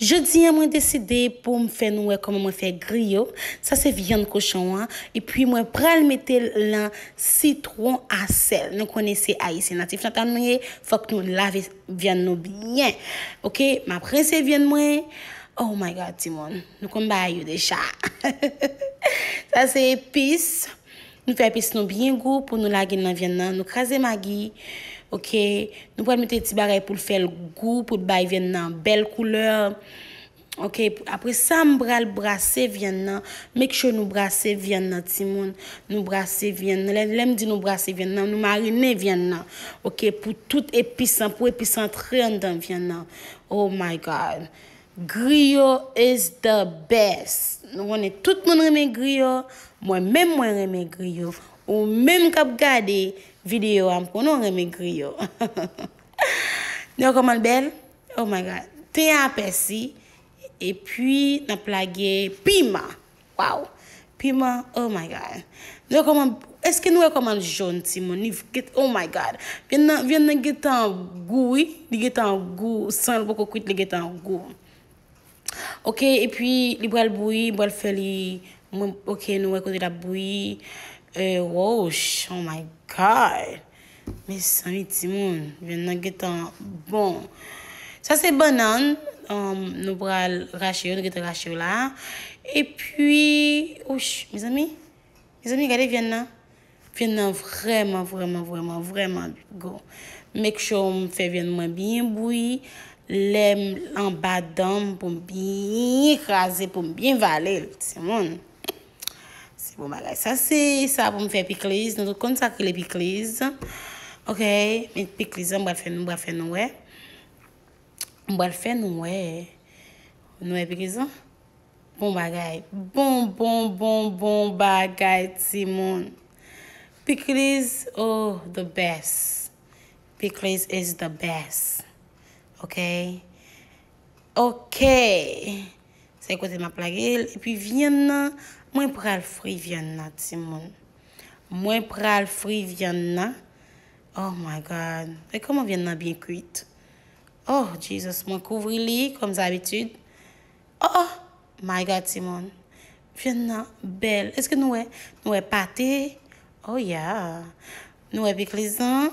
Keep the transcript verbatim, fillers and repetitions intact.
Jodi a, mwen deside pou m fè nou wè kòman mwen fè griyo. Sa se vyann kochon an. Epi mwen pral mete l nan sitwon a sèl. Nou konnen se Ayisyen natif natal nou ye. Fòk nou lave vyann nou byen. Oke, m ap rense vyann mwen. Oh my God, timoun. Nou konn bagay yo deja. Sa se epis. Nou fè epis nou byen gou pou nou lage l nan vyann nan. Nou kraze magi. Oke. Nou pral mete ti bagay pou l fè l gou, pou l bay vyann nan bèl koulè. Oke. Apre sa, m pral brase vyann nan. Make sure nou brase vyann nan, timoun. Nou brase vyann nan. Lè, lè m di nou brase vyann nan, nou marine vyann nan. Oke. Pou tout epis lan, pou epis lan antre anndan vyann nan. Oh my God. Griyo is the best. Nou konnen tout moun renmen griyo. Mwen menm mwen renmen griyo. Ou menm k ap gade videyo a, m konnen w renmen griyo. Nou wè kòman l bèl? Oh my God. Ten a pèsi. Epi, n ap lage piman. Waw. Piman, oh my God. Nou wè kòman, èske nou wè kòman l jòn, timoun? Li get, oh my God. Vyann nan, vyann nan gentan gou, wi. Li gentan gou. San l poko kwit, li gentan gou. Oke, epi li pral bouyi, m pral fè li, mwen, oke, nou wè kote l ap bouyi. Euh, wouch, oh my God. Mezanmi, timoun, vyann nan gentan bon. Sa se bannann, um, nou pral rache yo, nou gentan rache yo la. Epi, wouch, mezanmi, mezanmi, gade vyann nan. Vyann nan vrèman, vrèman, vrèman, vrèman gou. Make sure m fè vyann mwen byen bouyi. Lè m anba dan m pou m byen kraze, pou m byen vale l, timoun. Se bon bagay. Sa se sa pou m fè pikliz. Nou tout konn sa k rele pikliz. Oke, men pikliz la, m pral fè nou, m pral fè nou wè. M pral fè nou wè. Nou wè pikliz la? Bon bagay. Bon, bon, bon, bon bagay, timoun. Pikliz, oh, the best. Pikliz is the best. Oke? Oke. Se kote m ap lage l. Epi vyann nan, mwen pral fri vyann nan, timoun. Mwen pral fri vyann nan. Oh my God. E kòman vyann nan byen kwit. Oh, Jesus, mwen kouvri li, kòm dabitid. Oh, my God, timoun. Vyann nan bèl. Èske nou wè? Nou wè pate? Oh, yeah. Nou wè pikliz lan?